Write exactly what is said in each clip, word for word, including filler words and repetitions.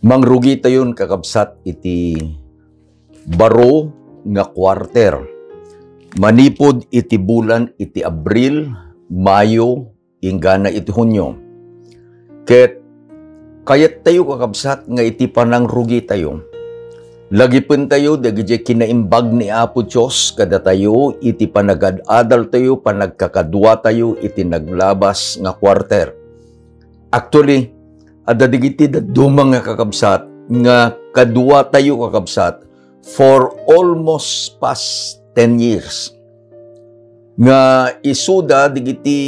Mangrugitayon, kakabsat, iti baro nga quarter. Manipud iti bulan iti Abril, Mayo, inggana iti Hunio. Ket kayattayo, kakabsat, nga iti panangrugitayo, lagipentayo dagiti kinaimbag ni Apo Dios kadatayo iti panagad-adaltayo, panagkakaduatayo iti naglabas nga quarter. Actually, adda dagiti dadduma nga, kakabsat, nga kaduatayo, kakabsat, for almost past ten years. Nga isuda dagiti,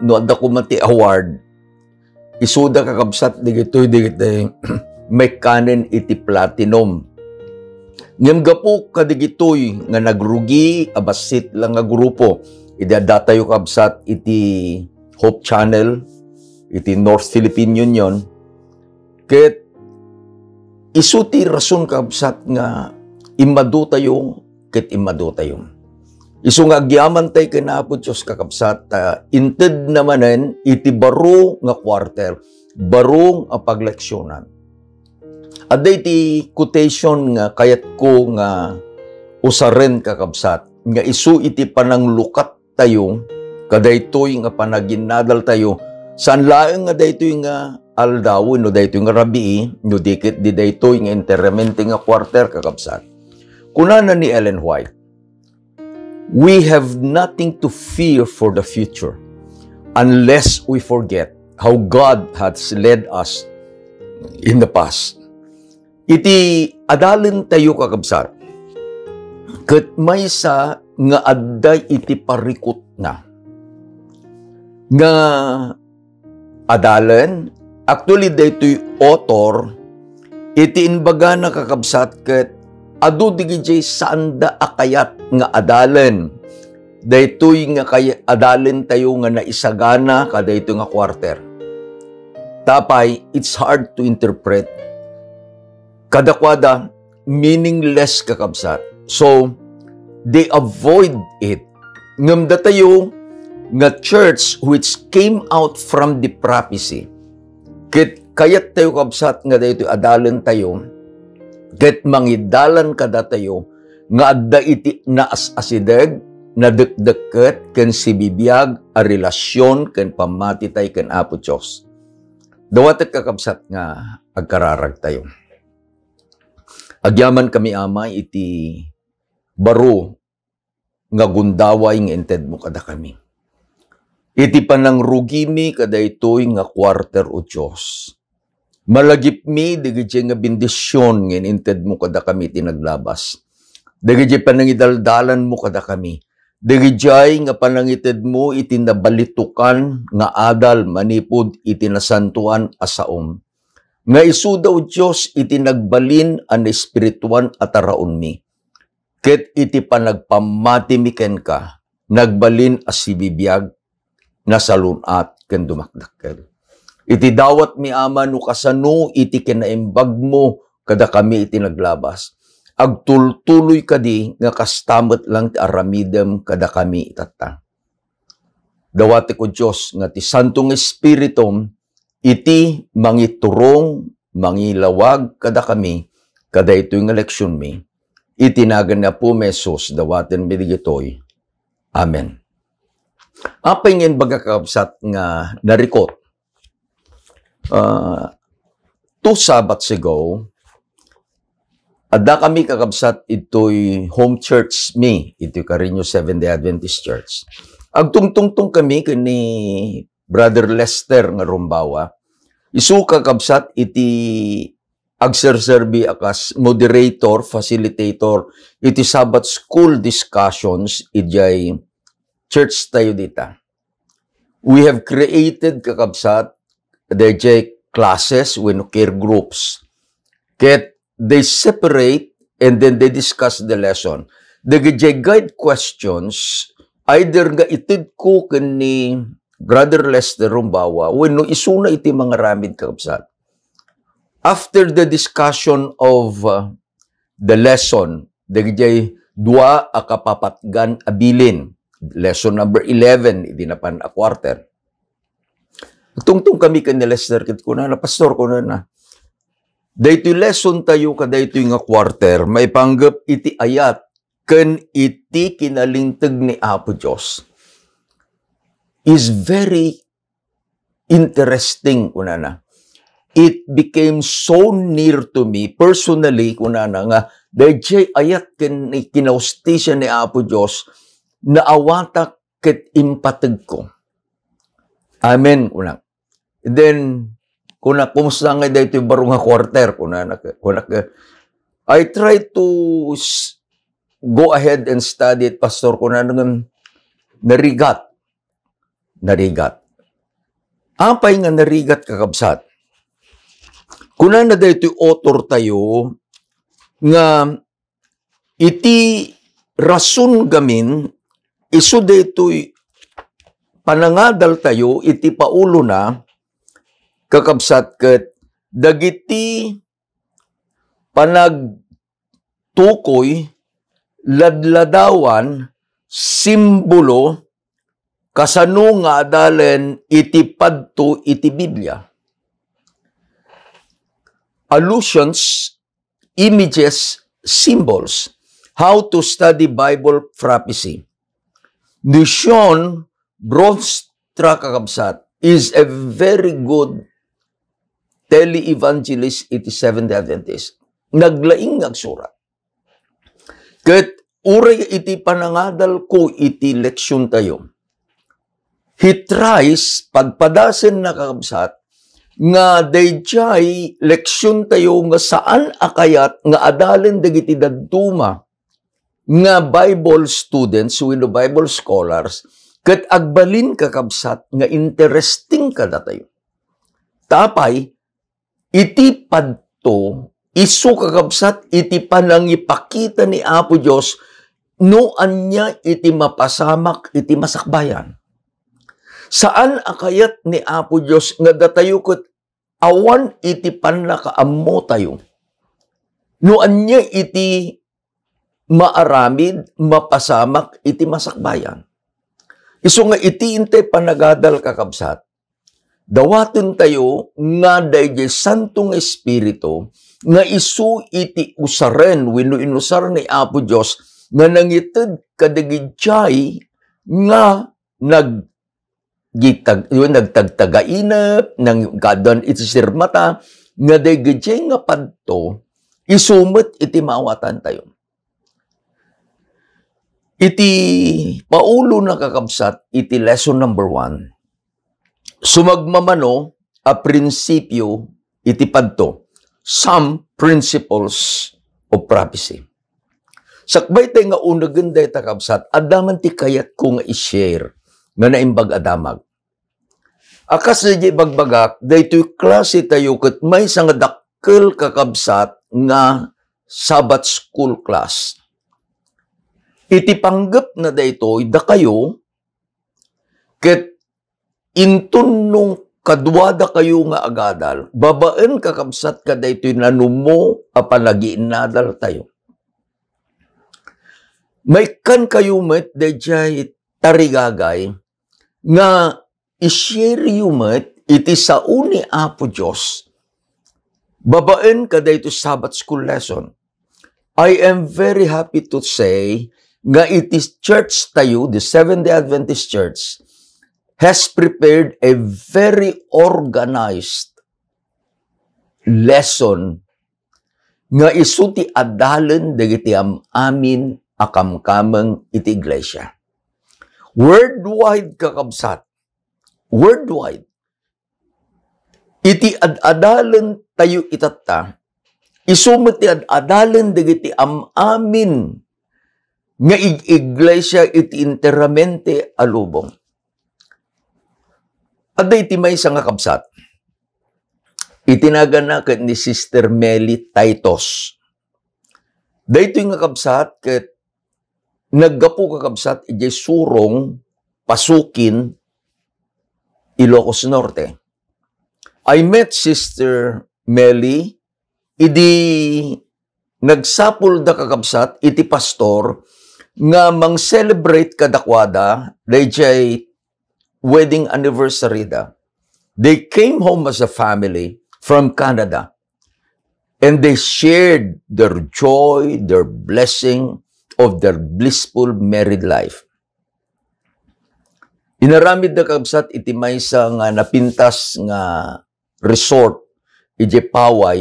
no adda koma ti award, isuda, kakabsat, dagitoy dagiti maikkanen iti platinum. Ngem gapu kadagitoy nga nagrugi a bassit la nga grupo, idi addatayo, kabsat, iti Hope Channel, iti North Philippine Union, ket isu ti rason, kabsat, nga immadutayo ket immadutayo. Isu nga agyamantay ken Apo Dios, kakabsat, ta intedna manen iti baro nga quarter, baro nga pagleksionan. Adda iti quotation nga kayatko nga usaren, kakabsat, nga isu iti pananglukattayo kadaytoy nga panaginnadaltayo, saan laeng nga daytoy nga aldaw, no daytoy nga rabii, no di ket di daytoy nga enteramente nga quarter, kakabsat. Kunana ni Ellen White, "We have nothing to fear for the future unless we forget how God has led us in the past." Iti adalentayo, kakabsat, ket maysa nga adda iti parikutna nga adalen. Actually, daytoy author, iti imbagana, kakabsat, ket adu dagiti saanda a kayat nga adalen daytoy nga kay-, adalentayo nga naisagana kadaytoy nga quarter. Tapay, it's hard to interpret. Kadakuada, meaningless, kakabsat. So, they avoid it. Ngem datayo nga church which came out from the prophecy, ket kayattayo, kabsat, nga daytoy adalentayo, ket mangidalan kadatayo nga adda iti naas-asideg, nadekdekket, ken sibibiag a relasyon ken pammatitay ken Apo Dios. Dawatek, kakabsat, nga agkararagtayo. Agyamankami, Ama, iti baro nga gundaway nga intedmo kadakami. Iti panangrugimi kadaytoy nga quarter, O Dios, malagipmi dagiti nga bendision nga inintedmo kadakami iti naglabas. Dagiti panangidaldalanmo kadakami. Dagiti nga panangitedmo iti nabalitukan nga adal manipud iti nasantoan a saom. Nga isuda, O Dios, iti nagbalin a naespirituan a taraonmi, ket iti panagpammatimi kenka, nagbalin a sibibiag, nasalun-at, ken dumakdakkel. Iti dawatmi, Ama, no kasano iti kinaimbagmo kadakami iti naglabas, agtultuloy kadi nga kasta met lang ti aramidem kadakami itatta. Dawatek, O Dios, nga ti Santo nga Espiritum iti mangiturong, mangilawag kadakami kadaytoy nga leksionmi. Iti nagan ni Apomi Jesus, dawatenmi dagitoy. Amen. Apay nga imbaga, kakabsat, nga narikot? Ah, two Sabbaths ago, adda kami, kakabsat, itoy home church mi, itoy Carreño Seventh-day Adventist Church. Agtungtungtong kami ken ni Brother Lester nga Rumbawa. Isu, kakabsat, iti agserserbi a kas moderator, facilitator iti Sabbath School discussions idiay church tayo dita. We have created, kakabsat, dayjay classes wenno care groups. Ket they separate and then they discuss the lesson. Dagiti guide questions, either nga itedko ken ni Brother Lester Rumbawa wenno isuna iti mangaramid, kakabsat. After the discussion of, uh, the lesson, dagiti dua a kapapatgan a bilin, lesson number eleven, idi napan a quarter. Tungtong kami ken ni Lester ket kunana, "Pastor," kunana, Daytoy lesson tayo kadaytoy nga quarter, maipanggep iti ayat ken iti kinalinteg ni Apo Dios is very interesting, kunana. It became so near to me personally, kunana, nga daydiay ayat ken kinaustisan ni Apo Dios, naawatak ket impategko. Amen, kuna. Then, kuna, "Kumusta ngay daytoy baro nga quarter?" Kuna, kuna, "I try to s-, go ahead and study it, Pastor," kuna, ngem narigat. Narigat. Apay nga narigat, kakabsat? Kunana daytoy author tayo nga iti rason gamin, isu daytoy panangadal tayo iti paulona, kakabsat, ket dagiti panagtukoy, ladladawan, simbolo, kasano nga adalen iti padto iti Biblia. Allusions, images, symbols. How to study Bible prophecy. Ni Sean Bronstra, kakabsat, is a very good tele-evangelist iti Seventh-day Adventist. Naglaing nga agsurat. Ket uray iti panangadal ko iti leksyon tayo, he tries, padpadasenna, kakabsat, nga daydiay leksyon tayo nga saan a kayat nga adalen dagiti dadduma nga Bible students wenno Bible scholars, ket agbalin, kakabsat, nga interesting kadatayo. Ta apay, iti padto, isu, kakabsat, iti panangipakita ni Apo Dios no ania iti mapasamak iti masakbayan. Saan a kayat ni Apo Dios nga datayo ket awan iti pannakaammotayo no ania iti maaramid, mapasamak iti masakbayan. Isu nga iti intay panagadal, kakabsat, dawaten tayo nga daydiay Santo nga Espiritu nga isu iti usaren wenno inusar ni Apo Dios nga nangited kadagiti nga nag-, gitag-, yun, nagtagtagainep, nang-, kaduan iti sirmata, nga daydiay nga padto, isu met iti maawatantayo. Iti paulona, kakabsat, iti lesson number one, sumagmamano a prinsipio iti padto, some principles of prophecy. Sakbay tay nga unegen dayta, kabsat, adda man ti kayatko nga i-share nga Naimbag a Damag. A kas daydiay ibagbagak, daytoy klase tayo ket maysa nga dakkel, kakabsat, nga Sabbath school class. Iti panggepna daytoy, dakayo ket inton no kaduadakayo nga agadal, babaen, kakabsat, kadaytoy nanummo a panagiinnadal tayo. Maikkankayo met daydiay tarigagay nga i-share yo met iti sao ni Apo Dios babaen kadaytoy Sabbath school lesson. I am very happy to say nga iti church tayo, the Seventh-day Adventist Church, has prepared a very organized lesson nga isu ti adalen dagiti am-amin a kamkameng iti iglesia. Worldwide, kakabsat, worldwide. Iti ad-adalen tayo itatta, isu met ti ad-adalen dagiti am-amin nga ig-iglesia iti enteramente a lubong. Adda iti maysa nga kabsat. Iti naganna ket ni Sister Melly Titus. Daytoy nga kabsat ket naggapu, kakabsat, idiay Sorong, Pasukin, Ilocos Norte. I met Sister Melly idi nagsapulda, kakabsat, iti pastor nga mang-celebrate kadakuada daydiay wedding anniversary da. They came home as a family from Canada. And they shared their joy, their blessing of their blissful married life. Inaramidda, kakabsat, iti maysa nga napintas nga resort idiay Paway,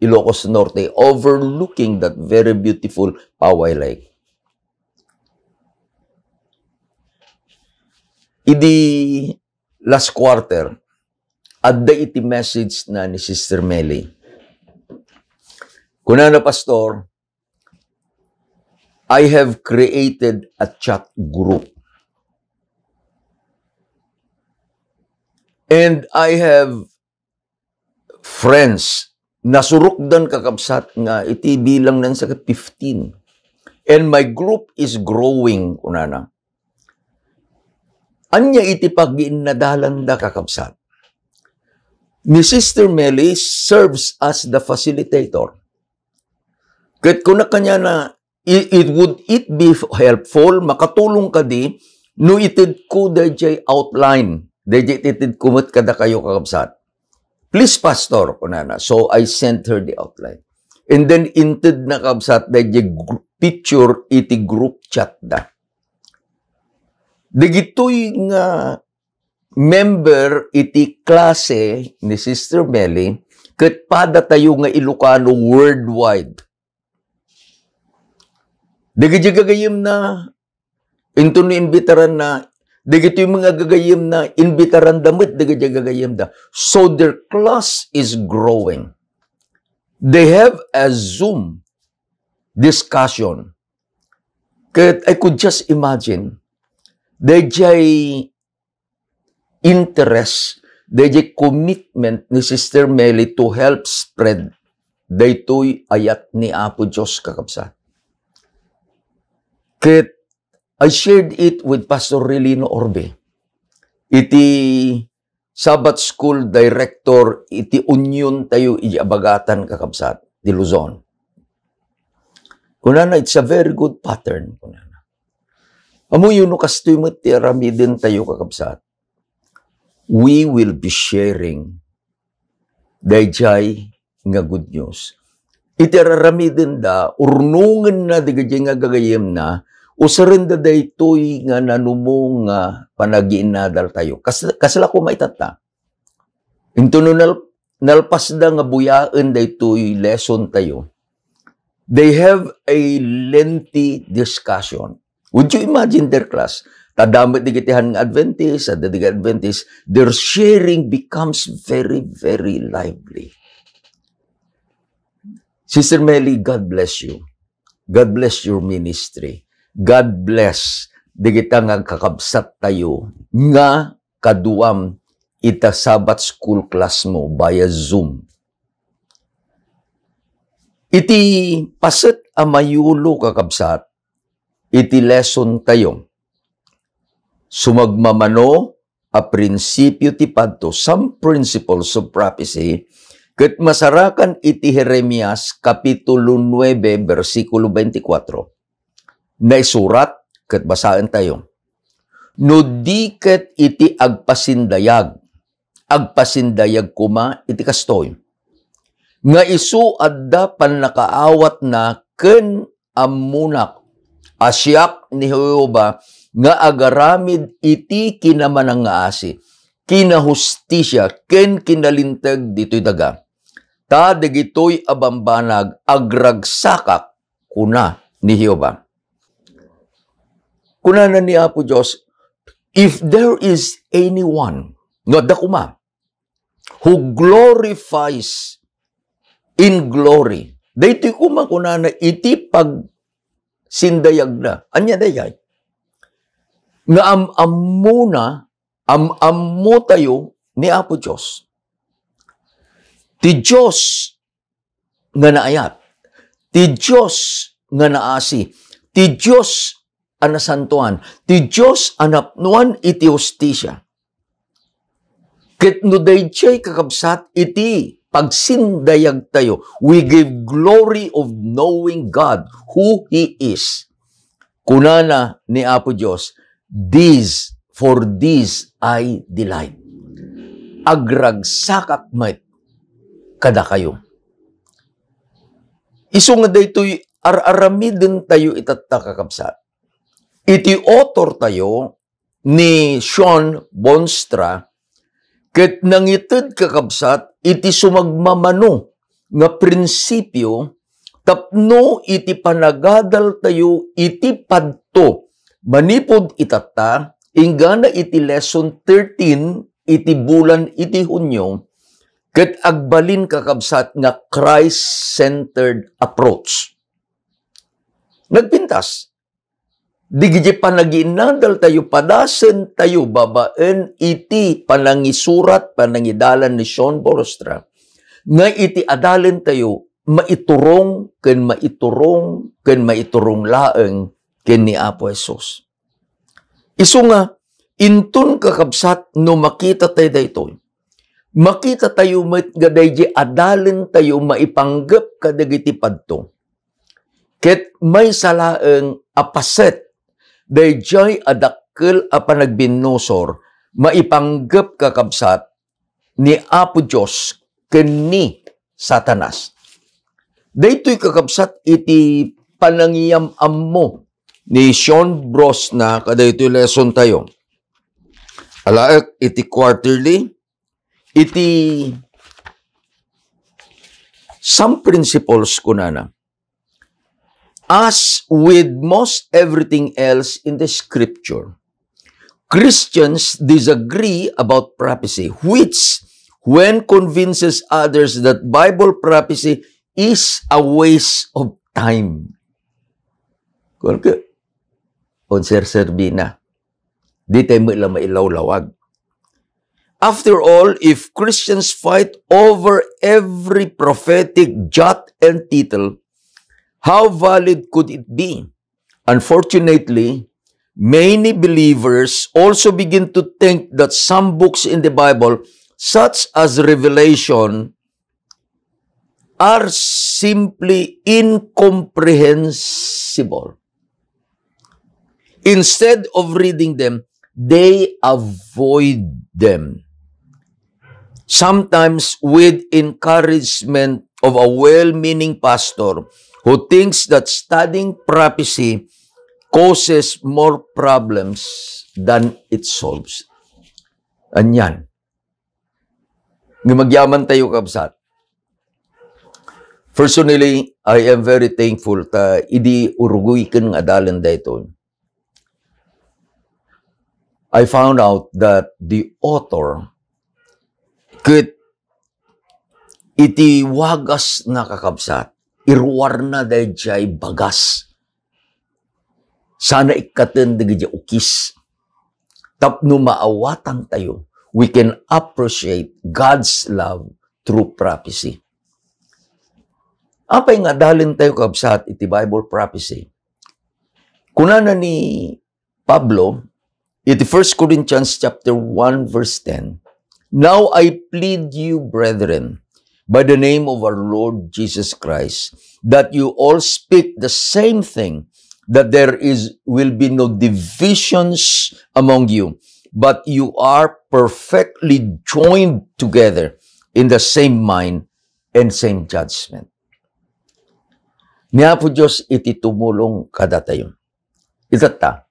Ilocos Norte, overlooking that very beautiful Paway Lake. Idi last quarter, adda iti message na ni Sister Melly. Kunana, "Pastor, I have created a chat group. And I have friends." Nasurokdan, kakabsat, nga iti bilang na sa fifteen. "And my group is growing," kunana. Ania iti pagiinnadalanda, kakabsat? Ni Sister Melly serves as the facilitator. Ket kuna kaniana, "I-, it, would it be helpful, makatulong kadi, no itedko dayjay outline, dayjay itedko met kadakayo, kakabsat?" "Please, Pastor," kunana. So, I sent her the outline. And then, inted na, kakabsat, dayjay gr-, picture iti group chat da. Dagitoy nga member iti klase ni Sister Melly, ket padatayo nga Ilocano worldwide. Dagiti gagayemna, inton no imbitaranna, dagitoy mga gagayemna, imbitaranda met dagiti gagayemda. So their class is growing. They have a Zoom discussion. Ket I could just imagine, dayjay interest, dayjay commitment ni Sister Melly to help spread daytoy ayat ni Apo Dios, kakabsat. Ket I shared it with Pastor Relino Orbe, iti Sabbath School Director iti Union tayo iti Abagatan, kakabsat, ti Luzon. Kunana, "It's a very good pattern," kunana. Ammoyo no kastoy met ti aramiden tayo, kakabsat, we will be sharing dayjay nga good news. Iti araramidenda, urnongenna dagiti nga gagayemna, usarenda daytoy nga nanumo nga panagiinnadal tayo. Kas-, kasla koma itatta. Inton no nal-, nalpasda nga buyaen daytoy lesson tayo, they have a lengthy discussion. Would you imagine their class? Ta adda met dagiti han nga Adventist, adda dagiti Adventist, their sharing becomes very, very lively. Sister Melly, God bless you. God bless your ministry. God bless dagita nga kakabsat tayo nga kaduam ita Sabbath school class mo via Zoom. Iti paset a mayulo, kakabsat, iti lesson tayo, sumagmamano a prinsipio ti padto, some principles of prophecy, ket masarakan iti Jeremias kapitulo nuebe, bersikulo veinticuatro. Naisurat ket basaen tayo, "No di ket iti agpasindayag, agpasindayag koma iti kastoy, nga isu adda pannakaawatna ken ammonak a siak ni Jehovah nga agaramid iti kinamanangngaasi, kinahustisia, ken kinalinteg ditoy daga. Ta dagitoy a bambanag agragsakak," kuna ni Jehovah. Kunana ni Apo Dios, "If there is anyone," no adda koma, "who glorifies in glory." Daytoy koma kunana iti pagsindayagna. Ania dayay? Nga am-ammona, am-ammo tayo ni Apo Dios. Ti Dios nga naayat, ti Dios nga naasi, ti Dios a nasantoan, ti Dios a napnoan iti hustisia. Ket no daydiay, kakabsat, iti pagsindayag tayo, we give glory of knowing God, who He is. Kunana ni Apo Dios, "This, for this I delight." Agragsakak met kadakayo. Isu nga daytoy ar-aramidentayo itatta, kakabsat. Iti author tayo ni Sean Bonstra, ket nangited, kakabsat, iti sumagmamano nga prinsipio tapno iti panagadaltayo iti padto manipud itatta, inggana iti lesson thirteen iti bulan iti Hunio, ket agbalin, kakabsat, nga Christ-centered approach. Nagpintas, digiti panaginadaltayo, padasentayo babaen iti panangisurat, panangidalan ni Sean Bonstra, nga iti adalentayo, maiturong ken maiturong ken maiturong laeng ken ni Apo Jesus. Isu nga, inton, kakabsat, no makita tayo daytoy, makita tayo met nga daydi adalentayo maipanggep kadagiti padto. Ket maysa laeng a paset daydiay a dakkel a panagbinnusor maipanggep, kakabsat, ni Apo Dios ken ni Satanas. Daytoy, kakabsat, iti panangiyam-ammo ni Sean Bonstra kadaytoy lesson tayo. Alaek iti quarterly, iti some principles, kunana. As with most everything else in the scripture, Christians disagree about prophecy, which when convinces others that Bible prophecy is a waste of time. Kuwan ka, onserserbi na. Di tayo mo ila mailawlawag. After all, if Christians fight over every prophetic jot and tittle, how valid could it be? Unfortunately, many believers also begin to think that some books in the Bible, such as Revelation, are simply incomprehensible. Instead of reading them, they avoid them. Sometimes with encouragement of a well-meaning pastor who thinks that studying prophecy causes more problems than it solves. Anian. Nga agyaman tayo, kabsat. Personally, I am very thankful ta idi uruguyken nga adalen daytoy, I found out that the author ket iti wagasna, kakabsat, iruarna daydiay bagas. Sana ikkaten dagiti ukis. Tapno maawatantayo, we can appreciate God's love through prophecy. Apay nga adalentayo, kabsat, iti Bible prophecy? Kunana ni Pablo iti First Corinthians chapter one, verse ten, "Now I plead you, brethren, by the name of our Lord Jesus Christ, that you all speak the same thing, that there is, will be no divisions among you, but you are perfectly joined together in the same mind and same judgment." Ni Apo Dios iti tumulong kadatayo. Itatta,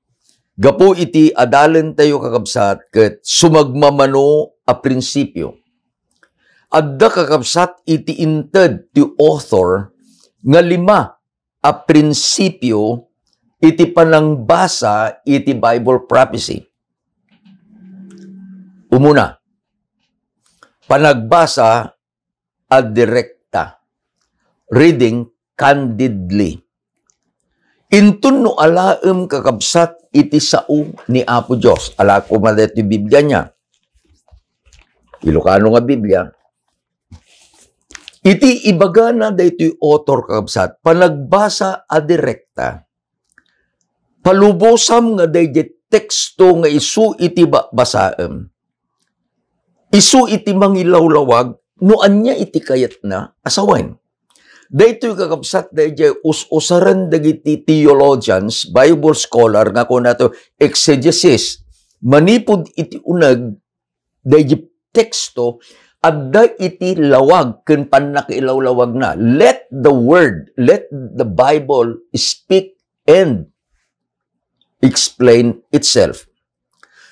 gapu iti adalentayo, kakabsat, ket sumagmamano a prinsipio. Adda, kakabsat, iti inted ti author nga lima a prinsipio iti panangbasa iti Bible prophecy. Umuna, panagbasa a direkta. Reading candidly. Inton no alaem, kakabsat, iti sao ni Apo Dios. Ala koma daytoy Biblia niya. Ilocano nga Biblia. Iti ibagana daytoy author, kakabsat, panagbasa a direkta. Palubosam nga daydi teksto nga isu iti ba-, basaem. Isu iti mangilawlawag no ania iti kayatna a sawen. Daytoy, kakabsat, daydiay us-usaren dagiti theologians, Bible scholar nga kunato exegesis. Manipud iti uneg, daydi teksto, adda iti lawag ken pannakailawlawagna. Let the word, let the Bible speak and explain itself.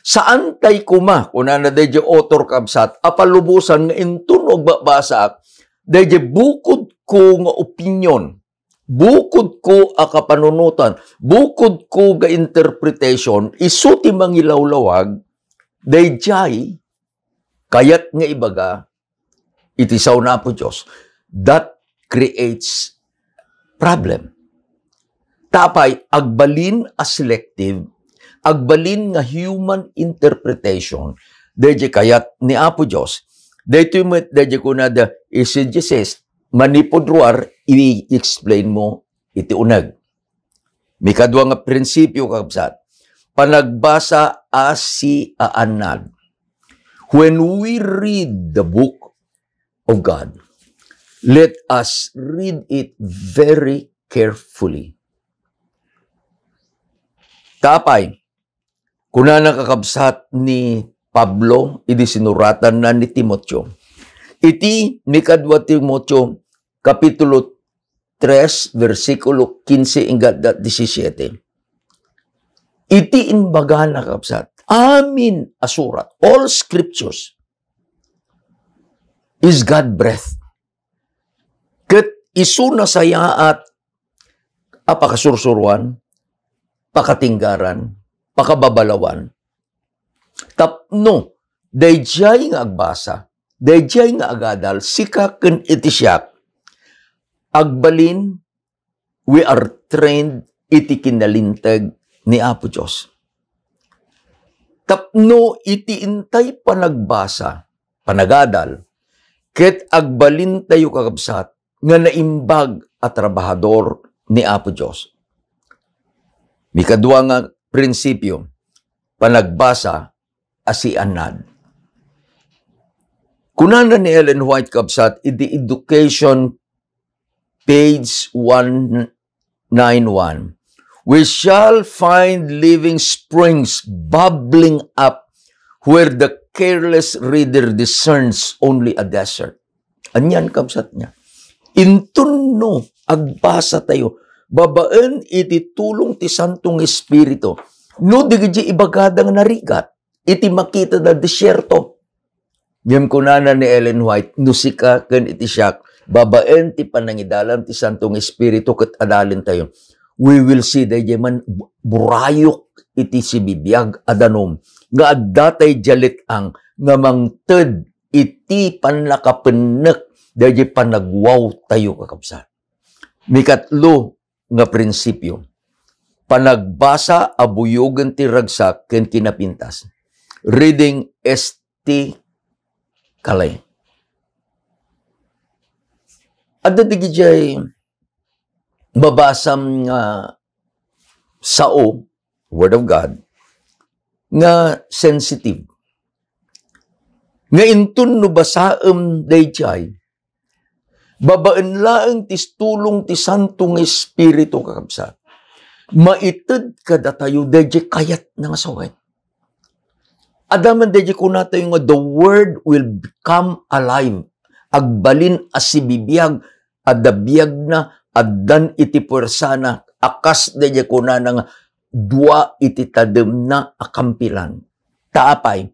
Saantay koma, kunana dayjay author, kabsat, a palubosan nga inton no agbabasaak, dayjay bukod ko nga opinion, bukod ko a kapanunotan, bukod ko nga interpretation, isu ti mangilawlawag, dayjay kayat nga ibaga iti sao ni Apo Dios, that creates problem. Ta apay, agbalin a selective, agbalin nga human interpretation, dayjay kayat ni Apo Dios. Daytoy met, dayjay kunada, eisegesis, manipud ruar, i-explain mo iti uneg. Mikadua nga prinsipio, kabsat, panagbasa a siaannad. When we read the book of God, let us read it very carefully. Ta apay, kunana, kakabsat, ni Pablo idi sinuratanna ni Timoteo. Iti mikadua Timoteo, Kapitulo tres, bersikulo kinse ingganda disisiete. Iti imbagana, kabsat, amin a surat, all scriptures, is God breath. Ket isu nasayaat a pakasursuroan, pakatinggaran, pakababalawan. Tapno dayjay nga agbasa, dayjay nga agadal, sika ken iti siak, agbalin, we are trained iti kinalinteg ni Apo Dios. Tapno iti intay panagbasa, panagadal, ket agbalintayo, kakabsat, nga naimbag a trabahador ni Apo Dios. Mikadua nga prinsipio, panagbasa a siannad. Kunana ni Ellen White, kabsat, iti Education, page one nine one, "We shall find living springs bubbling up where the careless reader discerns only a desert." Anian, kabsat, nga inton no agbasa tayo babaen iti tulong ti Santo nga Espiritu, no dagiti ibagada nga narigat iti makita da desierto. Ngem kunana ni Ellen White, no sika ken iti siak, babaen ti panangidalan ti Santo nga Espiritu ket adalentayo, we will see dayjay man bu-, burayok iti sibibiag a danum nga adda tay dialet-ang nga mangted iti pannakapennek dayjay panagwawtayo, kakabsat. Mikatlo nga prinsipio, panagbasa a buyogen ti ragsak ken kinapintas. Reading estetically. Adda dagijay mabasam nga sao, Word of God, nga sensitive. Nga inton no basaem dayjay, babaen laeng ti tulong ti Santo nga Espiritu, kakabsat, maited kadatayo dayjay kayatna nga sawen. Adda man dayjay kunatayo nga the word will become alive. Agbalin a sibibiag, adda biagna, addan iti puersana, a kas dayjay kunana nga dua iti tademna a kampilan. Ta apay,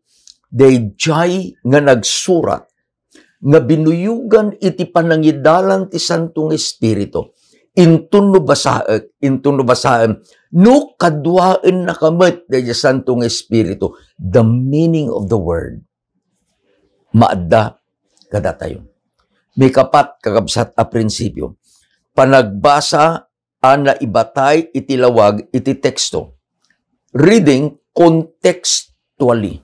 dayjay nga nagsurat nga binuyogan iti panangidalan ti Santo nga Espiritu. Inton no basaek, inton no basaem, no kaduaennaka met dayjay Santo nga Espiritu, the meaning of the word, maadda kadatayo. Mikapat, kakabsat a prinsipio, panagbasa a naibatay iti lawag iti teksto. Reading contextually.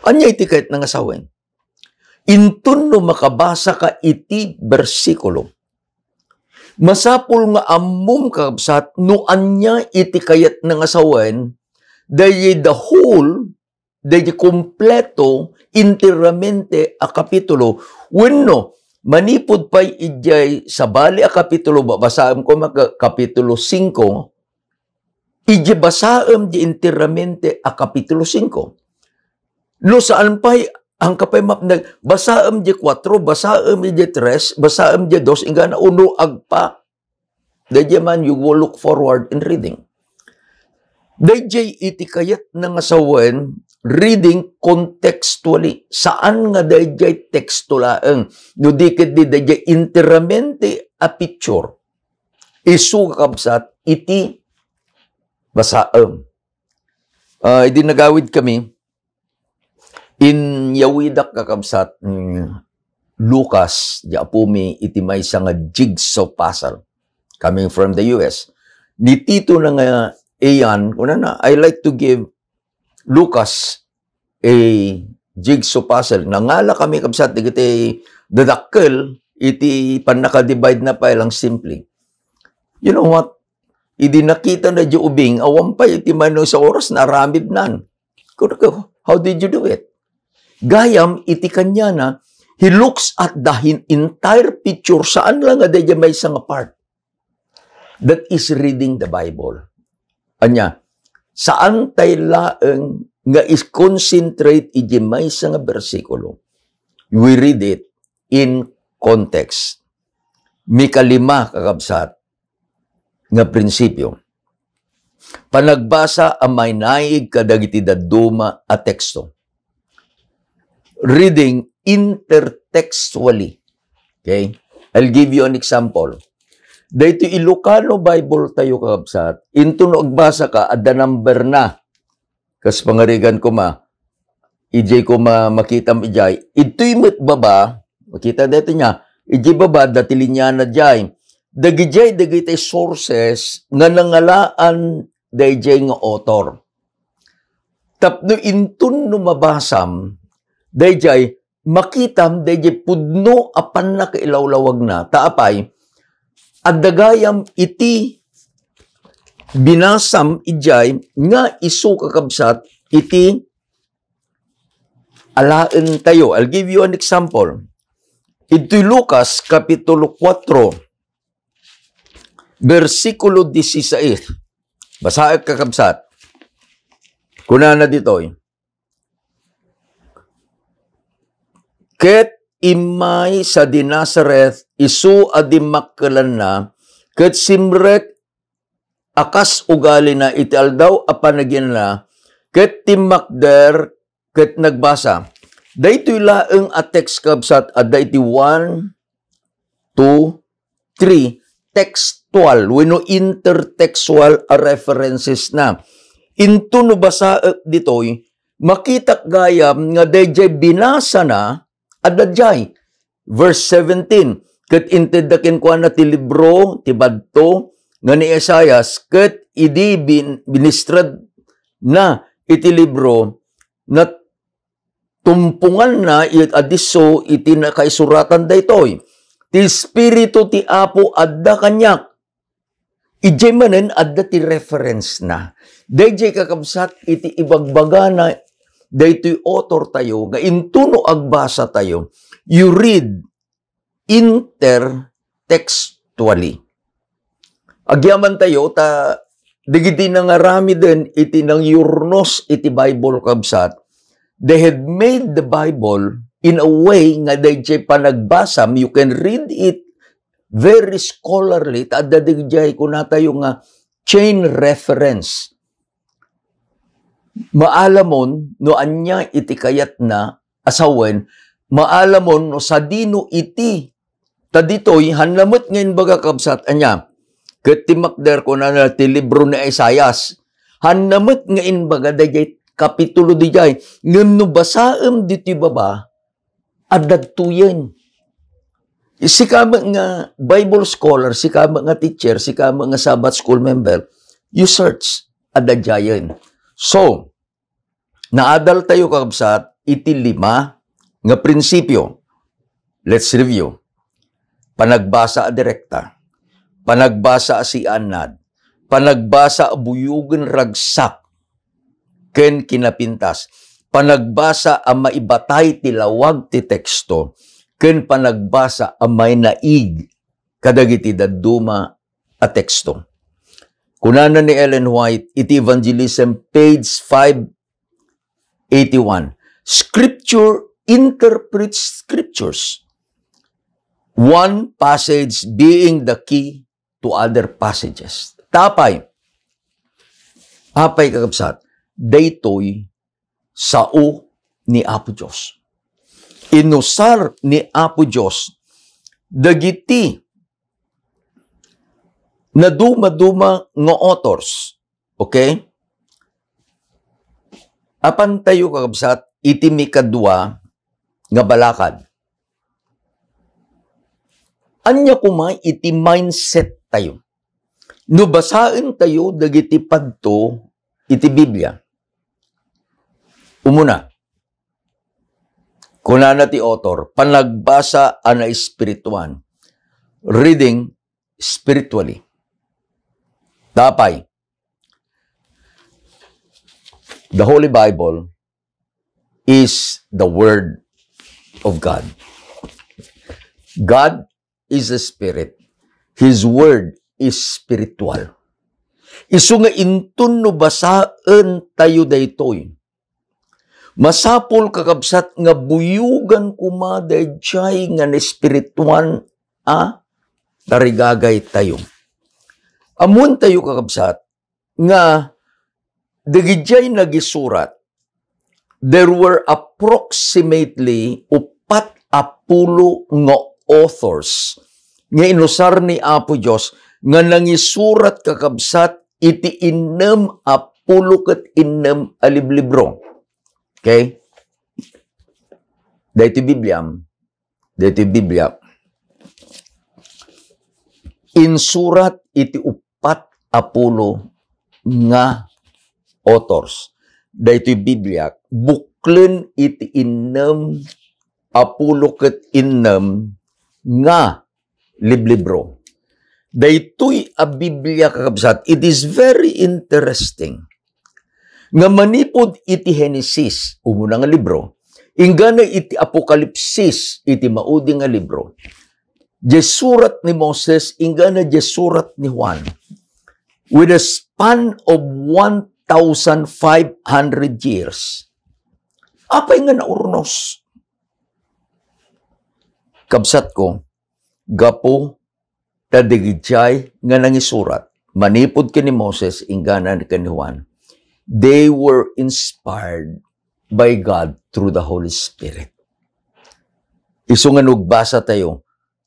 Ania iti kayatna nga sawen? Inton no makabasa ka iti bersikulo, masapul nga ammom, kakabsat, no ania iti kayatna nga sawen, dayjay the whole, dayjay kompleto, enteramente a kapitulo, wenno, manipud pay idiay sabali a kapitulo, babasaem koma ka-, kapitulo singko, idiay basaem di enteramente a kapitulo singko. No saan pay Ang kapay mapnag, basaem di kuatro, basaem di tres, basaem di dos, inggana uno agpa. Daydiay man, you will look forward in reading. Daydiay iti kayatna nga sawen, reading contextually. Saan nga daydiay teksto laeng. No di ketdi daydiay enteramente a picture. Isu, kakabsat, iti basaem. Ah, idi nagawid kami, inyawidak, kakabsat, ni Lucas, di apumi, iti maysa nga jigsaw puzzle coming from the U S. Ni Tito na nga iyan, kunana, "I like to give Lucas a jigsaw puzzle." Nangala kami, kabsat, dagiti dadakkel iti pannaka-divide na pay lang simply. You know what? Idi nakita na di ubing, awan pay iti maysa oras, naaramid nan. Kunana, "How did you do it?" Gayam iti kaniana, he looks at the hin-, entire picture, saan lang nga daydiay maysa nga part. That is reading the Bible. Ania, saan tay laeng nga is-concentrate iti maysa nga bersikulo. We read it in context. Mikalima, kakabsat, nga prinsipio. Panagbasa a mainaig kadagiti dadduma a teksto. Reading intertextually. Okay? I'll give you an example. Daytoy Ilocano Bible tayo, kakabsat, inton no agbasa ka, adda number na. Kas pangarigan koma, idiay koma makitam idiay. Idtoy met baba, makita daytoy niya, idiay baba, adda ti linyana diay. Dagidiay, dagiti sources nga nangalaan daydiay nga author. Tapno inton no mabasam, daydiay, makitam daydiay pudno a pannakailawlawagna. Ta apay, adda gayam iti binasam idiay nga isu, kakabsat, iti alaen tayo. I'll give you an example. Iti Lucas Kapitulo kuatro, bersikulo dieciséis. Basaek, kakabsat. Kunana ditoy, "Ket immay sadi Nazaret, isu a dimmakkelanna, ket simrek a kas ugalina iti aldaw a panaginana, ket timmakder ket nagbasa." Daytoy laeng a text, kabsat, adda iti one, two, three textual wenno intertextual a references na. Inton no basaek ditoy, makitak gayam nga daydiay binasana adda diay. Verse seventeen, "Ket intedda kenkuana ti libro ti badto nga ni Isaias, ket idi bin-, binistradna iti libro, natumponganna it-, a disso iti nakaisuratan daytoy, 'Ti Espiritu ti Apo adda kaniak.'" Idiay manen adda ti reference na. Daydiay, kakabsat, iti ibagbagana daytoy author tayo nga inton no agbasa tayo, you read intertextually. Agyaman tayo ta dagiti nangaramiden iti nangyurnos iti Bible, kabsat, they had made the Bible in a way nga daydiay panagbasam, you can read it very scholarly, ta adda daydiay kunatayo nga chain reference. Maalamon no ania iti kayatna a sawen, maalamon no sadino iti. Ta ditoy, hanna met nga imbaga, kabsat, ania? Ket timmakder, kunana, ti libro ni Isaias. Hanna met nga imbaga daydiay kapitulo daydiay. Ngem no basaem ditoy baba, adda ditoyen. Sika met nga Bible scholar, sika met nga teacher, sika met nga Sabbath school member, you search, adda diayen. So, naadal tayo, kakabsat, iti lima nga prinsipio. Let's review. Panagbasa a direkta. Panagbasa a siannad. Panagbasa a buyogen ragsak ken kinapintas. Panagbasa a maibatay ti lawag ti teksto. Ken panagbasa a mainaig kadagiti dadduma a teksto. Kunana ni Ellen White iti Evangelism, page five eighty-one, "Scripture interprets scriptures, one passage being the key to other passages. Apay, apay, kakabsat, daytoy sao ni Apo Dios. Inusar ni Apo Dios dagiti nadumaduma nga authors. Okay? Apantayo, kakabsat, iti mikadua nga balakad. Ania koma iti mindset tayo? No basaentayo dagiti padto iti Biblia. Umuna, kunana ti author, panagbasa a naespirituan, reading spiritually. Apay, the Holy Bible is the Word of God. God is a spirit. His word is spiritual. Isu nga inton no basaentayo daytoy, masapul, kakabsat, nga buyogan koma daydiay nga naespirituan a tarigagaytayo. Ammoentayo, kakabsat, nga dagidiay nagisurat, there were approximately upat a pulo nga authors nga inusar ni Apo Dios nga nangisurat, kakabsat, iti innem a pulo ket innem a liblibro. Okay? Daytoy Bibliam, daytoy Biblia, insurat iti upat a pulo nga authors. Daytoy Biblia, buklen iti innem a pulo ket innem nga liblibro. Daytoy a Biblia, kakabsat, it is very interesting nga manipud iti Genesis, umuna nga libro, inggana iti Apokalipsis, iti maudi nga libro, diay surat ni Moses, inggana diay surat ni Juan, with a span of one thousand five hundred years. Apay nga naurnos? Kabsatko, gapu ta dagidiay nga nangisurat manipud ken ni Moses inggana ken ni Juan, they were inspired by God through the Holy Spirit. Isu nga no agbasatayo,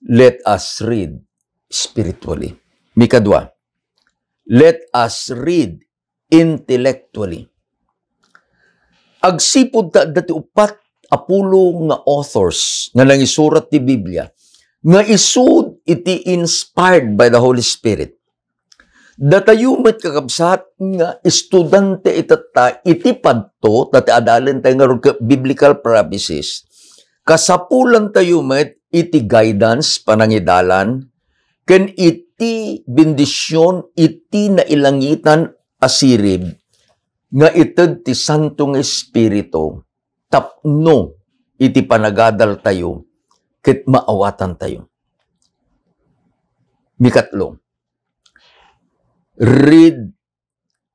let us read spiritually. Mikadua, let us read intellectually. Agsipud ta adda ti upat a pulo nga authors nga nangisurat ti Biblia nga isud iti inspired by the Holy Spirit. Datayo met, kakabsat, nga estudiante itatta iti padto, ta ti adalentayo ngarud ket biblical prophecies, kasapulantayo met iti guidance, panangidalan, ken iti bendision iti nailangitan a sirib nga ited ti Santo nga Espiritu tapno iti panagadaltayo ket maawatantayo. Mikatlo, read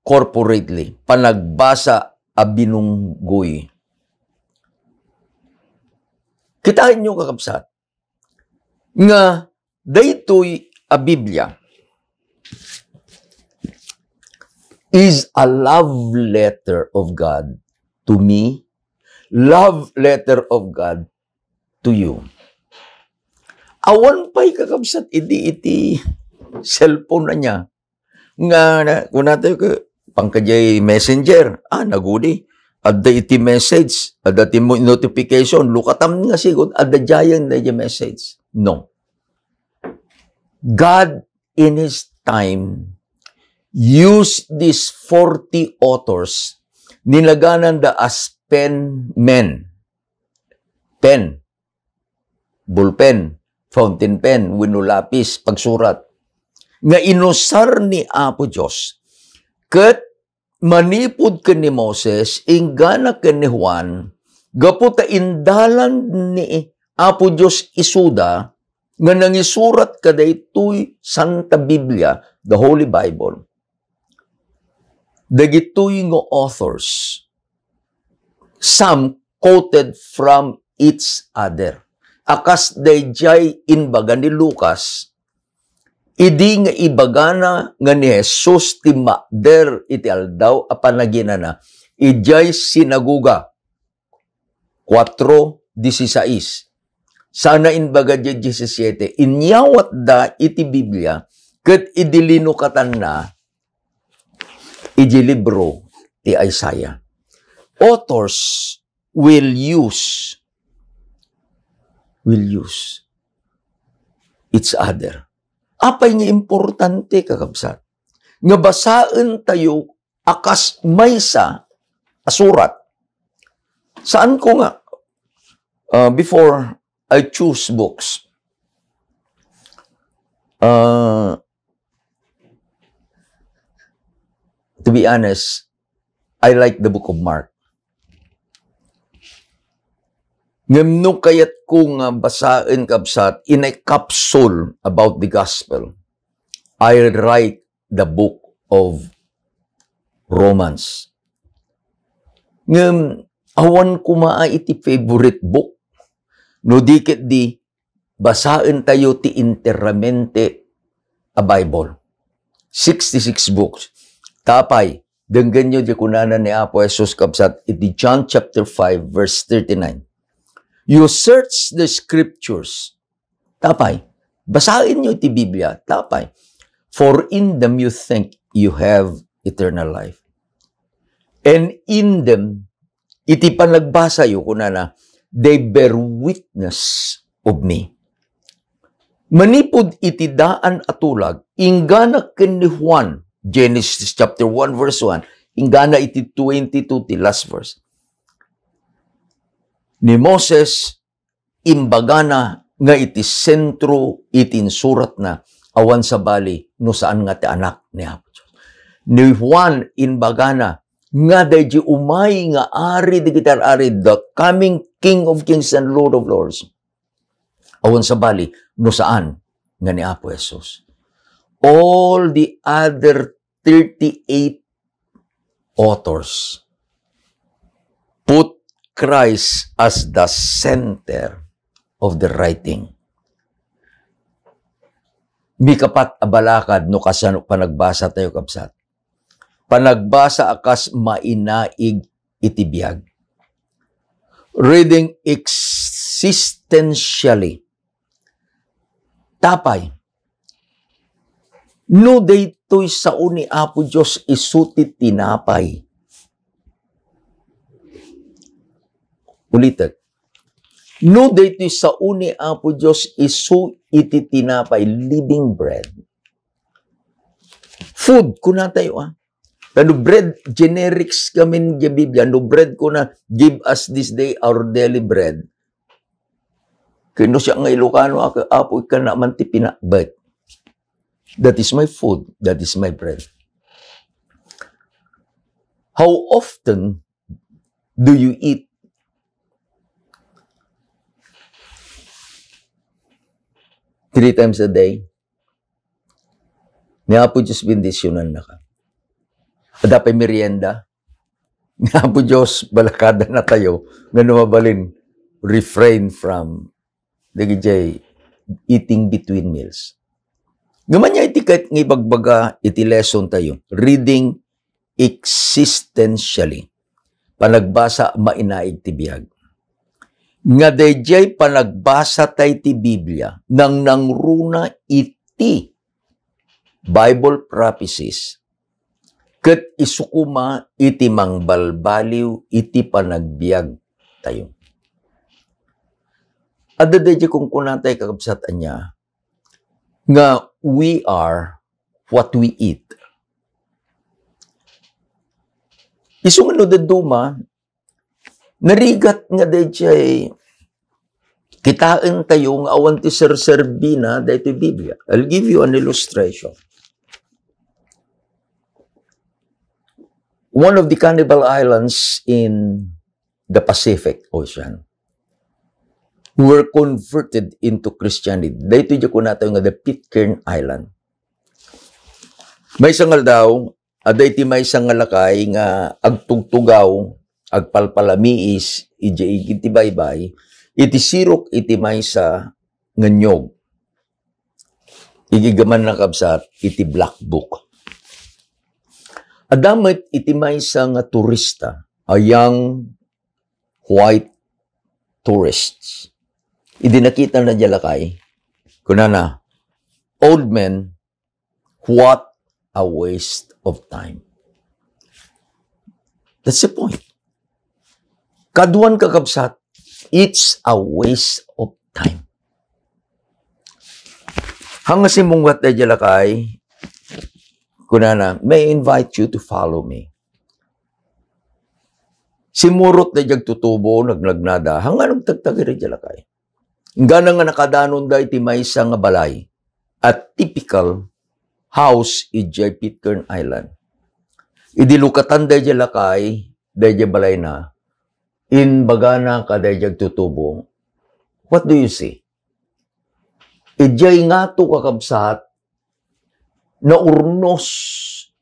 corporately, panagbasa a binunggoy. Kitaenyo, kakabsat, nga daytoy a Biblia is a love letter of God to me, love letter of God to you. Awan pay, kakabsat, idi iti cellphone ania nga na, kunatayo ket pangkadiay messenger, ah, nagudi. Adda iti message, adda ti mo-, notification, lukatam nga sigud, adda diayen daydiay message. No. God, in His time, used these forty authors, ninagananda as pen men. Pen, ballpen, fountain pen, wenno lapis, pagsurat. Nga inusar ni Apo Dios. Ket manipud ken ni Moses, inggana ken ni Juan, gapu ta indalan ni Apo Dios isuda nga nangisurat kadaytoy Santa Biblia, the Holy Bible. Dagitoy nga authors, some quoted from each other. A kas daydiay imbaga ni Lucas, idi nga ibagana nga ni Jesus ti mader iti Aldaw a Panaginana, idiay sinagoga, kuatro disisais. Sana imbaga diay disisiete, inyawatda iti Biblia ket idi linukatanna iti libro ti Isaiah. Authors will use, will use each other. Apay nga importante, kakabsat, nga basaentayo a kas maysa a surat? Saanko nga, uh, before I choose books, uh, to be honest, I like the book of Mark. Ngem no kayatko nga basaen, kabsat, in a capsule about the gospel, I write the book of Romans. Ngem awan koma iti favorite book. No di ketdi, basaentayo ti enteramente a Bible. Sixty-six books. Tapay, denggenyo diay kunana ni Apo Jesus, kabsat, iti John chapter five, verse thirty-nine. "You search the scriptures." Tapay, basaenyo ti Biblia. Tapay, "For in them you think you have eternal life." And in them, iti panagbasayo, kunana, "They bear witness of me." Manipud iti daan a tulag, inggana ken ni Juan, Genesis chapter one, verse one, inggana iti twenty-two ti last verse. Ni Moses, imbagana nga iti sentro iti insuratna, awan sabali no saan nga ti Anak ni Apo Dios. Ni Juan, imbagana nga daydi umay nga Ari dagiti ar-ari, the coming King of Kings and Lord of Lords. Awan sabali no saan nga ni Apo Jesus. All the other thirty-eight authors put Christ as the center of the writing. Mikapat a balakad no kasano panagbasatayo, kabsat. Panagbasa a kas mainaig iti biag. Reading existentially. Tapay, no daytoy sao ni Apo Dios isu ti tinapay. Ulitek. No daytoy sao ni Apo Dios isu iti tinapay, living bread. Food, kunatayo, ah. Kano bread, generics kami nga Biblia. No bread, kuna, "Give us this day our daily bread." Kano siya nga Ilocano, ah, Apo, ikana man ti pinakbet. That is my food. That is my bread. How often do you eat? Three times a day? Ni Apo Dios bendisyonannaka. Adda pay merienda? Ni Apo Dios balakadannatayo nga no mabalin, refrain from dagiti eating between meals. Ngem ania iti ket nga ibagbaga iti lesson tayo? Reading existentially. Panagbasa mainaig ti biag. Nga daydiay panagbasa tay ti Biblia, nangnangruna iti Bible prophecies, ket isu koma iti mangbalbaliw iti panagbiag tayo. Adda daydiay kunkunatay, kakabsat, ania, nga we are what we eat. Isu nga no dadduma, narigat nga daydiay kitaentayo nga awan ti serserbina daytoy Biblia. I'll give you an illustration. One of the cannibal islands in the Pacific Ocean were converted into Christianity. Daytoy diay kunatayo nga the Pitcairn Island. Maysa nga aldaw, adda iti maysa nga lakay nga agtugtugaw, agpalpalamiis idiay igid ti baybay, iti sirok iti maysa nga niyog. Igigamanna, kabsat, iti black book. Adda met iti maysa nga turista, a young white tourists. Idi nakitana diay lakay, kunana, "Old man, what a waste of time." That's the point. Kaduan, kakabsat, it's a waste of time. Hangga simmungbat daydiay lakay, kunana, "May I invite you to follow me?" Simmurot daydiay agtutubo, nagnagnada, hangga nagtagtagir daydiay lakay. Inggana nga nakadanonda iti maysa nga balay, a typical house idiay Pitcairn Island. Idi lukatan daydiay lakay, daydiay balayna, imbagana kadaydiay agtutubo, "What do you see?" Idiay ngato, kakabsat, naurnos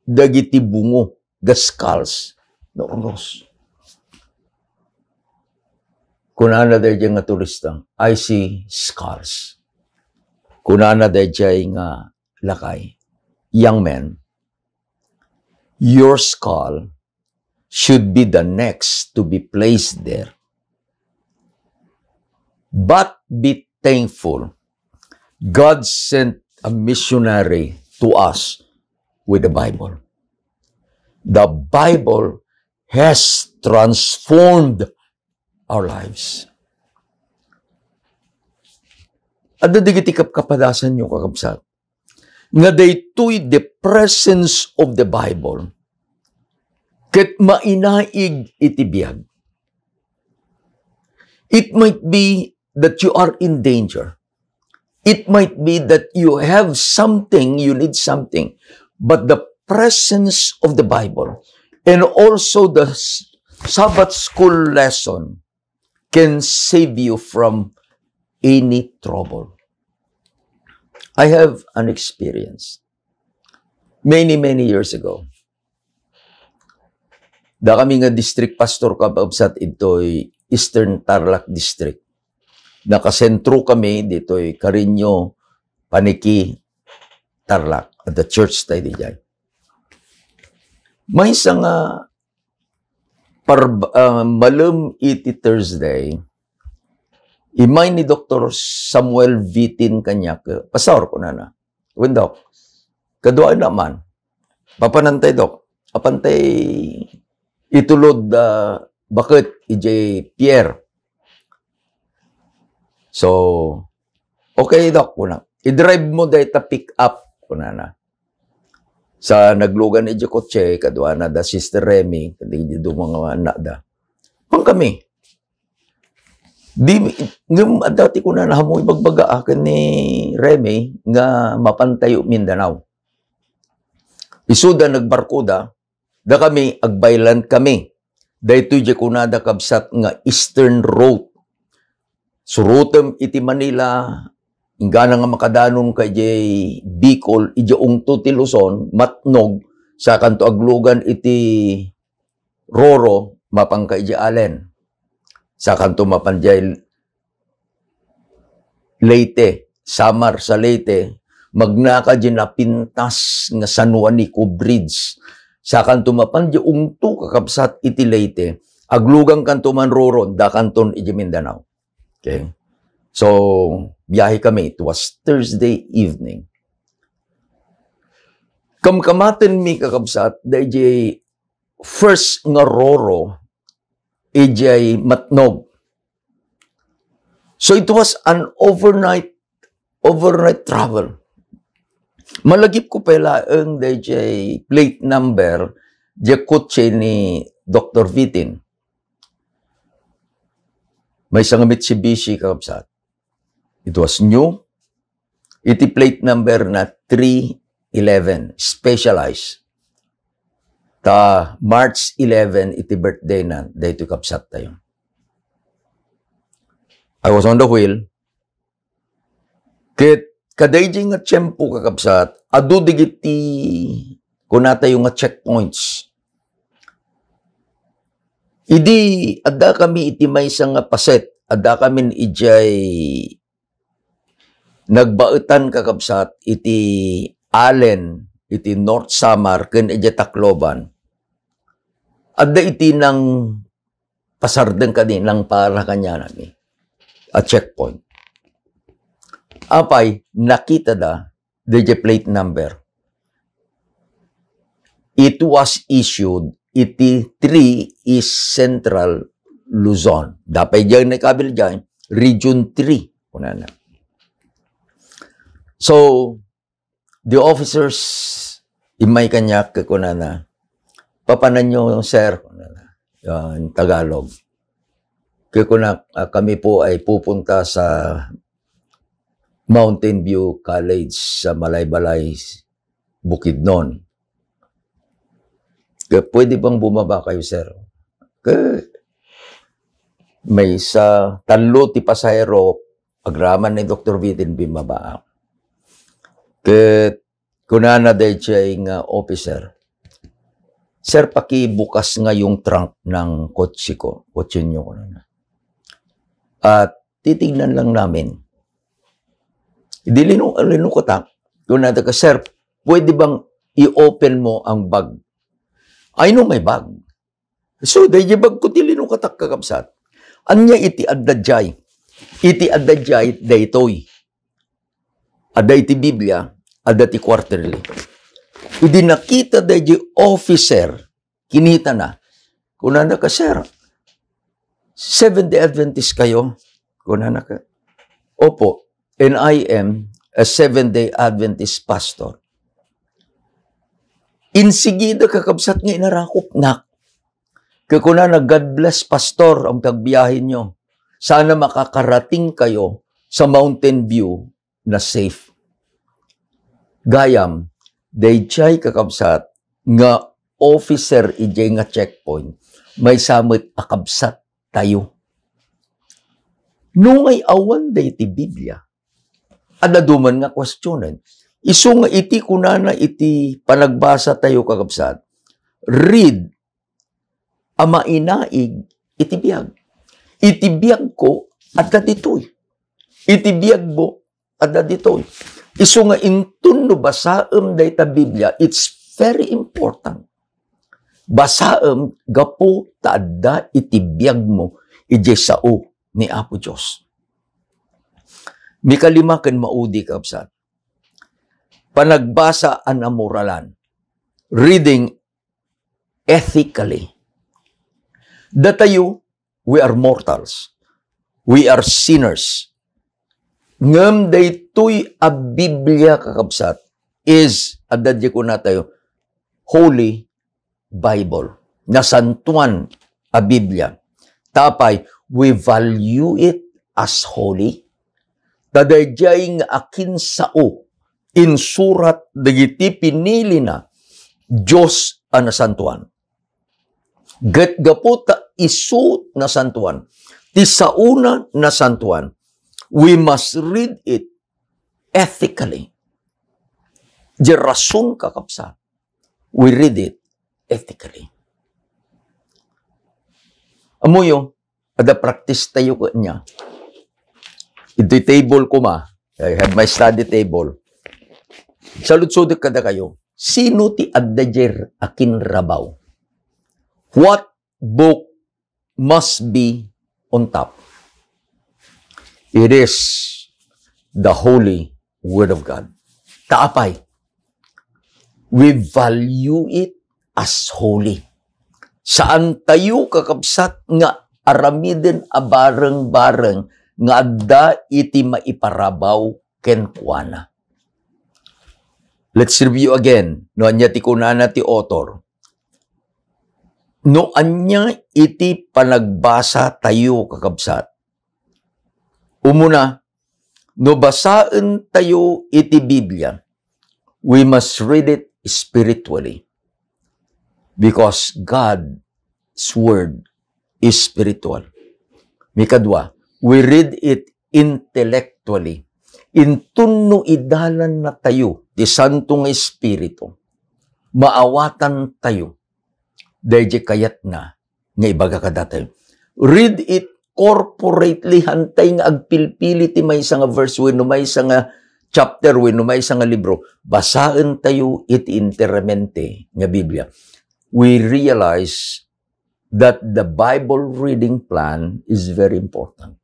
dagiti bungo, the skulls. Naurnos. Kunana daydiay nga turista, "I see skulls." Kunana daydiay nga lakay, "Young man, your skull should be the next to be placed there. But be thankful, God sent a missionary to us with the Bible. The Bible has transformed our lives." Adda dagiti kapkapadasanyo, kakabsat, nga daytoy the presence of the Bible ket mainaig iti biag. It might be that you are in danger. It might be that you have something, you need something, but the presence of the Bible and also the s-, Sabbath school lesson can save you from any trouble. I have an experience. Many, many years ago, da kami nga district pastor, kakabsat, itoy Eastern Tarlac District. Nakasentro kami ditoy Carreño, Paniqui, Tarlac, at the church tayo dijay. Maysa nga par-, ah, malem iti Thursday, immay ni Doktor Samuel Vitin kaniak, "Pastor," kunana, "Wen, Dok, kaduaennak man. Papanantay, Dok? Apantay itulod, ah, baket idiay pier?" So, "Okay, Dok," kuna. "I-drive mo dayta pick up," kunana. Sa naglugan idiay kotse, kaduana da Sister Remy, kadagiti dua nga annakda. Haan kami. Di, ngem adda ti kunana, "Ammo ibagbaga aken ni Remy nga mapantayo Mindanao." Isuda nagbarkoda, da kami, agbaylan kami. Daytoy diay kunada, kabsat, nga Eastern Road. Surotem iti Manila, inggana nga makadanonka idiay Bicol, idiay ungto ti Luzon, matnog, sakanto aglugan iti Roro, mapanka idiay Alen. Sakanto mapan diay Leyte, Samar sa Leyte, magnaka diay napintas nga San Juanico Bridge. Sakanto mapan diay ungto, kakabsat, iti Leyte, aglugankanto man Roro, dakanton idiay Mindanao. Okay? So, biyahe kami. It was Thursday evening. Kamkamatenmi, kakabsat, daydiay first nga Roro idiay matnog. So it was an overnight, overnight travel. Malagipko pay laeng daydiay plate number diay kotse ni Doktor Vitin. Maysa nga Mitsubishi, kakabsat. It was new. Iti plate number na three eleven, specialized. Ta March eleven iti birthday na daytoy kabsattayo. I was on the wheel. Ket kadaydiay nga tiempo, kakabsat, adu dagiti kunatayo nga checkpoints. Idi adda kami iti maysa nga paset, adda kamin idiay nagbaetan, kakabsat, iti Allen, iti North Samar, ken idiay Tacloban. Adda iti nang pasardeng kadi, nang para kaniana a checkpoint. Apay, nakitada, dayjay plate number. It was issued iti three East Central Luzon. Dapay diay nakabil diay, Region three, kunana. So, the officers, immay kaniak, kunana, "Papananyo, sir?" kunana. Yan, Tagalog. Kaya kunak, "Ah, kami po ay pupunta sa Mountain View College sa Malaybalay, Bukidnon. Kaya pwede bang bumaba kayo, sir?" Kaya maysa, tallo ti pasahero, agraman ni Doktor Vitin, bimaba. Ket kunana dayjay nga officer, "Sir, pakibukas nga yung trunk ng kotse ko, kotse niyo," kunana. "At titignan lang namin." Di linu-, linukatak. Kunana ka, "Sir, pwede bang i-open mo ang bag?" "I know my bag." So, dayjay bag ko ti linukatak, kakabsat. Ania iti adda diay? Iti adda diay, daytoy. Adda iti Biblia, adda ti quarterly. Idi nakita dayjay officer, kinitana. Kunana ka, "Sir, Seventh-day Adventist kayo?" Kunana ka, "Opo, and I am a Seventh-day Adventist pastor." Insigida, kakabsat, nga inarakopnak. Kaya kunana, "God bless, Pastor, ang pagbiyahe nyo. Sana makakarating kayo sa Mountain View na safe." Gayam, dayjay, kakabsat, nga officer idiay nga checkpoint, maysa met a kabsat tayo. Nungay awan dayta iti Biblia, adda duman nga questionen. Isu nga iti kunana iti panagbasa tayo, kakabsat, "Read a mainaig iti biag." Iti biag ko, adda ditoy. Iti biag mo, adda ditoy. Isu nga inton no basaem dayta Biblia, it's very important. Basaem gapu ta adda iti biag mo idiay sao ni Apo Dios. Mikalima ken maudi, kabsat, panagbasa a namoralan. Reading ethically. Datayo, we are mortals. We are sinners. Ngem daytoy a Biblia, kakabsat, is, adda di kunatayo, Holy Bible. Nasantuan a Biblia. Tapay, we value it as holy. Ta daydiay nga akinsao, insurat dagiti pinilina Dios a nasantuan. Ket gapu ta isu nasantuan, ti saona nasantuan, we must read it ethically. Di rason, kakabsat, we read it ethically. Ammoyo, adda practice tayo kanya. Iti table koma, I have my study table. Saludsodek kadakayo, sino ti adda diay akinrabaw? What book must be on top? It is the Holy Word of God. Ta apay, we value it as holy. Saan tayo, kakabsat, nga aramiden a bareng-bareng nga adda iti maiparabaw kenkuana. Let's review again. No ania ti kunana ti author? No ania iti panagbasa tayo, kakabsat? Umuna, no basaen tayo iti Biblia, we must read it spiritually, because God's word is spiritual. Mikadua, we read it intellectually. Inton no idalan na tayo ti Santo nga Espiritu, maawatan tayo daydi kayatna nga ibaga kadatayo. Read it corporately, hantay nga agpilpili ti maysa nga verse wenno maysa nga chapter wenno maysa nga libro. Basaentayo iti enteramente nga Biblia. We realize that the Bible reading plan is very important.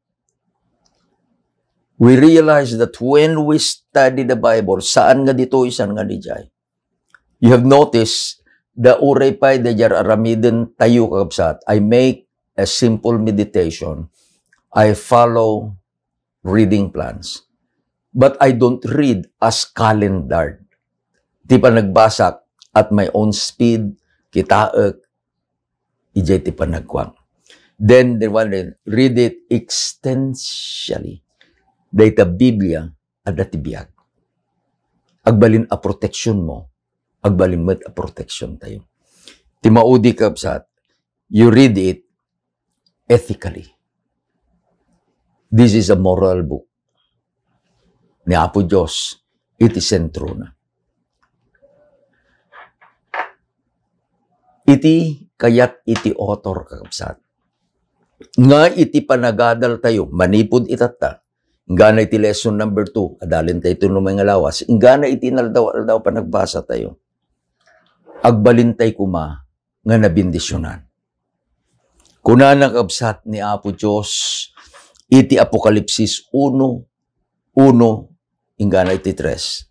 We realize that when we study the Bible, saan nga ditoy, saan nga dijay. You have noticed, the uray pay daydiay aramidentayo, kakabsat, I make a simple meditation. I follow reading plans. But I don't read as calendared. Ti panagbasak at my own speed, kitaek, idiay ti panagkuak. Then, the one that read it extensively. Dayta Biblia, adda ti biag. Agbalin a protection mo, agbalin met a protection tayo. Ti maudi, kabsat, you read it ethically. This is a moral book. Ni Apo Dios iti sentrona. Iti kayat iti author, kakabsat, nga iti panagadal tayo, manipud itatta, inggana iti lesson number two, adalen tayo iti unay nga lawas, inggana iti inaldaw-aldaw panagbasa tayo, agbalin tayo koma nga nabendisionan. Kunana, kabsat, ni Apo Dios iti Apokalipsis uno, uno, inggana iti tres.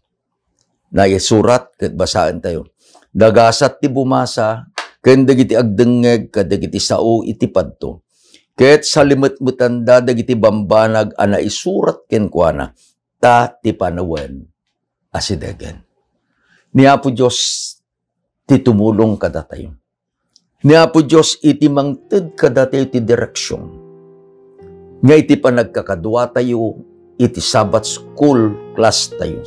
Naisurat ket basaentayo. Nagasat ti bumasa ken dagiti agdengngeg kadagiti sao iti padto. Ket salimetmetanda dagiti bambanag a naisurat kenkuana, ta ti panawen asidegen. Ni Apo Dios ti tumulong kadatayo. Ni Apo Dios iti mangted kadatayo ti direksion nga iti panagkakaduatayo iti Sabbath school class tayo,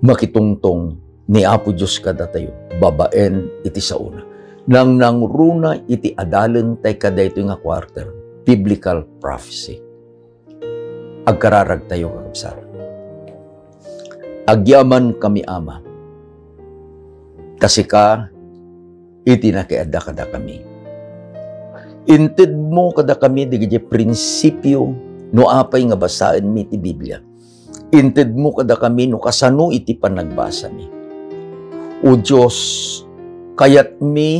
makitungtong ni Apo Dios kadatayo babaen iti saona. Nangnangruna iti adalen tay kadaytoy nga quarter, biblical prophecy. Agkararag tayo, kakabsat. Agyamankami, Ama, ta sika iti nakiadda kadakami. Intedmo kadakami dagiti prinsipio no apay nga basaenmi ti Biblia. Intedmo kadakami no kasano iti panagbasami. O Dios, kayatmi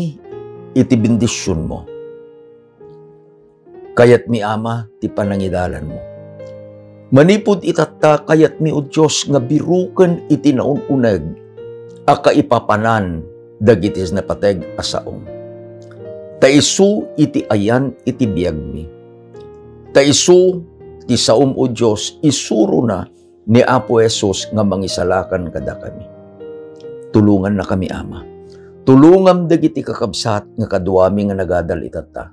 iti bendisionmo. Kayatmi, Ama, ti panangidalanmo. Manipud itatta, kayatmi, O Dios, nga biroken iti naun-uneg a kaipapanan dagiti napateg a saom. Ta isu iti ayan iti biagmi. Ta isu ti saom, O Dios, isurona ni Apo Jesus nga mangisalakan kadakami. Tulongannakami, Ama. Tulongam dagiti kakabsat nga kaduami nga nagadal itatta.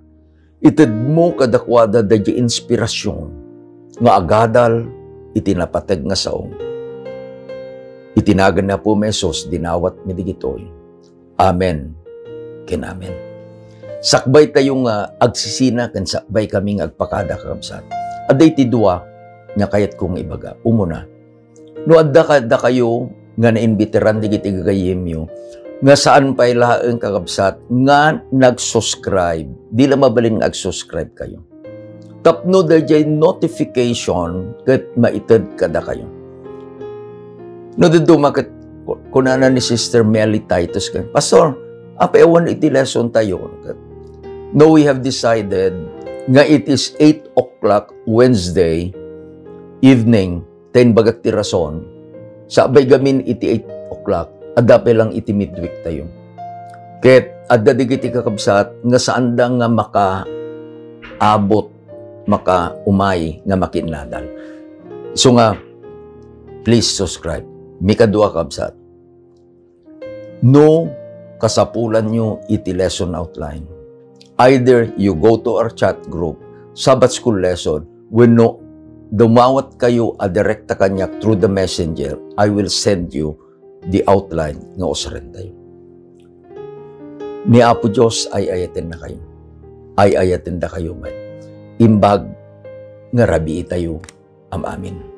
Itedmo kadakuada daydiay inspirasion nga agadal iti napateg nga saom. Iti nagan ni Apo Jesus, dinawatmi dagitoy. Amen ken amen. Sakbay tayo nga agsisina ken sakbay kami nga agpakada, kakabsat. Adda iti dua nga kayatko nga ibaga. Umuna, no adda kadakayo nga naimbitaran dagiti gagayyemyo nga saan pay laeng, kakabsat, nga nag-subscribe, di la mabalin nga ag-subscribe kayo. Tapno daydiay notification ket maited kadakayo. No dadduma ket kunana ni Sister Melly Titus ken, "Pastor, apay awan iti lesson tayo?" Ket, "No, we have decided nga it is eight o'clock Wednesday evening." Ta imbagak ti rason, sakbay gamin iti eight o'clock, adda pay lang iti midweek tayo. Ket adda dagiti kakabsat nga saanda nga makaabot, makaumay nga makiinnadal. Isu nga, please subscribe. Mikadua, kabsat. No kasapulanyo iti lesson outline, either you go to our chat group, Sabbath School lesson, wenno dumawat kayo a direkta kaniak through the messenger, I will send you the outline nga usaren tayo. Ni Apo Dios, ay-ayaten na kayo. Ay-ayaten da kayo met. Imbag nga rabii tayo. Am-amin.